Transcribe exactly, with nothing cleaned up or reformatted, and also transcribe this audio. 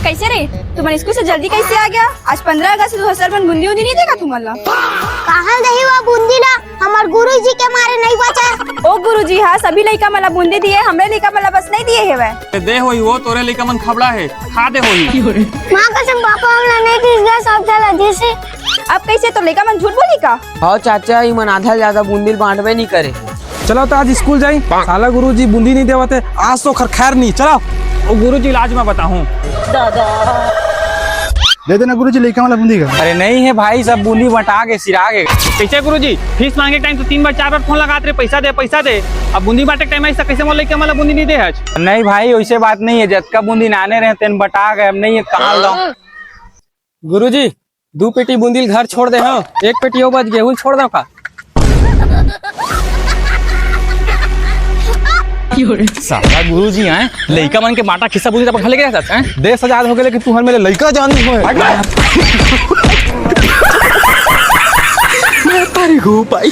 कैसे रे, तुमन स्कूल से जल्दी कैसे आ गया? आज पंद्रह अगस्त हे, दूसर मन बूंदी उंदी नहीं देगा तुमन ला? कहाँ दही वो बूंदी ला? हमर गुरुजी के मारे नहीं बचा। ओ गुरुजी हा सभी लइका मन ला बूंदी दिए, हमरे लइका मन ला बस नहीं दिए हेवय। दे होही वो, तोरे लइका मन खबड़ा हे, खा दे होही। माँ कसम पापा हमला नहीं दिस गा, सब चला जैसे। अब कैसे तो लइका मन झूठ बोली का? हाँ चाचा, ई मन आधा ले ज्यादा बूंदी ल बांटबे नहीं करे। चलो तो आज स्कूल जाई, साला गुरुजी बूंदी नहीं देवत हे, आज तो खर खैर नहीं। चलो। ओ गुरुजी, इलाज मैं बताहूँ। दे देना गुरुजी, लइका वाला बूंदी का। अरे नहीं हे भाई, सब बूंदी बंटा के सिरा गे। कैसे गुरुजी, फीस मांगे टाइम तो तीन बार चार बार फोन लगात रहे, पैसा दे, पैसा दे। अब बूंदी बांटे टाइम ऐसा कैसे मोर लइका वाला बूंदी नहीं दे हच? नहीं भाई, वैसे बात नहीं हे, जतका बूंदी नाने रहे तेन बंटा गे, अब नहीं हे, कहाँ ला? गुरुजी, दू पेटी बूंदी ल घर छोड़ दे हव, एक पेटी ओ बच गेहूं ल छोड़ दव का? साला गुरुजी आए, लइका मन के बांटा खिस्सा बूंदी अपन घर लेके जात हैं। देश आजाद हो गए, लेकिन तू हर मेरे लइका जान नहीं होए। मैं तारी घू पाई।